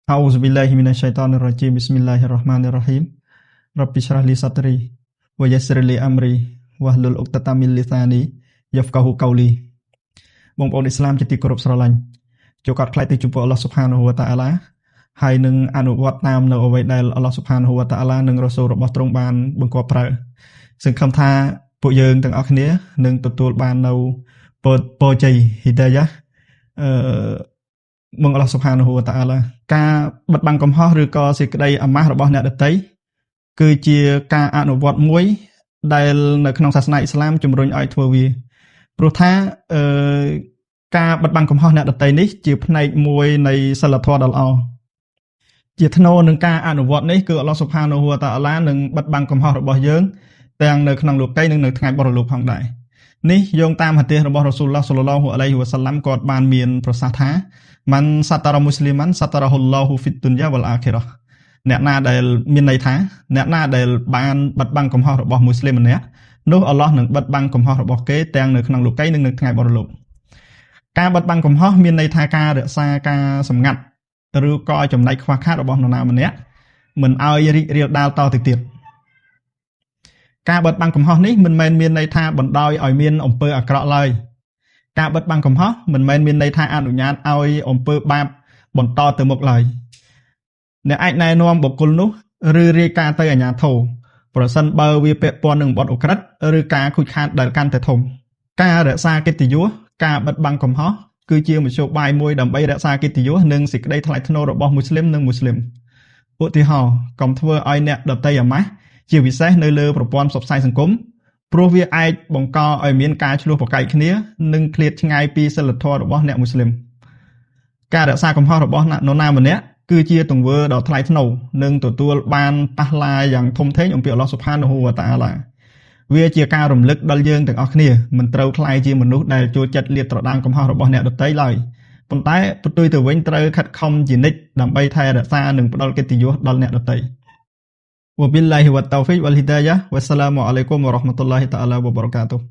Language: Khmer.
أعوذ بالله من الشيطان الرجيم بسم الله الرحمن الرحيم رب اشرح لي صدري ويسر لي أمري واحلل عقدة من لساني يفقهوا قولي បងប្អូនអ៊ីស្លាមជាទីគោរពស្រឡាញ់ចូលកាត់ខ្លាចទៅចំពោះអល់ឡោះស៊ុបហានហូវតាអាឡាហើយនឹងអនុវត្តតាមនៅអ្វីដែលអល់ឡោះស៊ុបហានហូវតាអាឡានិងរ៉ាសូលរបស់ទ្រង់បានបង្គាប់ប្រើសង្ឃឹមថាពួកយើងទាំងអស់គ្នានឹងទទួលបាននៅពរជ័យហ៊ីដាយ៉ាអឺមកអល់ឡោះស៊ុបហានហូវតាអាឡាការបិទបាំងកំហុសឬក៏សេចក្តីអាម៉ាស់របស់អ្នកដទៃគឺជាការអនុវត្តមួយដែលនៅក្នុងសាសនាអ៊ីស្លាមជំរុញឲ្យធ្វើវាព្រោះថាអឺការបិទបាំងកំហុសអ្នកដទៃនេះជាផ្នែកមួយនៃសិលធម៌ដ៏ល្អជាថ្នូរនឹងការអនុវត្តនេះគឺអល់ឡោះស៊ុបហានហូវតាអាឡានឹងបិទបាំងកំហុសរបស់យើងទាំងនៅក្នុងលោកីនិងនៅថ្ងៃបរលោកផងដែរនេះយោងតាមហាឌីសរបស់រ៉ាស៊ូលឡោះសល្លឡោះអាឡៃហ៊ីវ៉ាសាឡាំគាត់បានមានប្រសាសន៍ថាម៉ាន់សាតារ៉ាមុស្លីម៉ាន់សាតារ៉ាហ៊ុលឡោហ៊ូហ្វីទុនយ៉ាវ៉ាល់អាខិរ៉ាអ្នកណាដែលមានន័យថាអ្នកណាដែលបានបិទបាំងកំហុសរបស់មូស្លីមម្នាក់នោះអល់ឡោះនឹងបិទបាំងកំហុសរបស់គេទាំងនៅក្នុងលោកីនិងនៅថ្ងៃបរលោកការបិទបាំងកំហុសមានន័យថាការរក្សាការសម្ងាត់ឬក៏ចំណែកខ្វះខាតរបស់នរណាម្នាក់មិនឲ្យរីករាលដាលតទៅទៀតការបិទបាំងកំហុសនេះមិនមែនមានន័យថាបណ្ដោយឲ្យមានអំពើអាក្រក់ឡើយការបិទបាំងកំហុសមិនមែនមានន័យថាអនុញ្ញាតឲ្យអំពើបាបបន្តទៅមុខឡើយអ្នកអាចណែនាំបុគ្គលនោះឬរាយការណ៍ទៅអាជ្ញាធរប្រសិនបើវាពាក់ព័ន្ធនឹងបទឧក្រិដ្ឋឬការខូចខាតដែលកាន់តែធំការរក្សាកិត្តិយសការបិទបាំងកំហុសគឺជាមធ្យោបាយមួយដើម្បីរក្សាកិត្តិយសនិងសេចក្តីថ្លៃថ្នូររបស់មូស្លីមនិងមូស្លីមឧទាហរណ៍កុំធ្វើឲ្យអ្នកដទៃអាម៉ាស់ជាពិសេសនៅលើប្រព័ន្ធផ្សព្វផ្សាយសង្គមព្រោះវាអាចបង្កឲ្យមានការឈ្លោះប្រកែកគ្នានិងឃ្លាតឆ្ងាយពីសីលធម៌របស់អ្នកមូស្លីមការរក្សាកំហុសរបស់នរណាម្នាក់គឺជាទង្វើដ៏ថ្លៃថ្នូរនិងទទួលបានប៉ះឡាយ៉ាងធំធេងអំពីអល់ឡោះស៊ុបហានហូវតាអាឡាវាជាការរំលឹកដល់យើងទាំងអស់គ្នាមិនត្រូវក្លាយជាមនុស្សដែលចូលចិត្តលាតត្រដាងកំហុសរបស់អ្នកដទៃឡើយប៉ុន្តែផ្ទុយទៅវិញត្រូវខិតខំជានិច្ចដើម្បីថែរក្សានិងផ្ដល់កិត្តិយសដល់អ្នកដទៃវប៊ីលឡាហ៊ីវ៉ាតតោហ្វីកវ៉ាល់ហ៊ីដាយ៉ាវ៉ាសឡាមអាឡៃគុំវ៉ារ៉ាហ្មាតុលឡាហ៊ីតាអាឡាវ៉ាបារកាតុហ៍.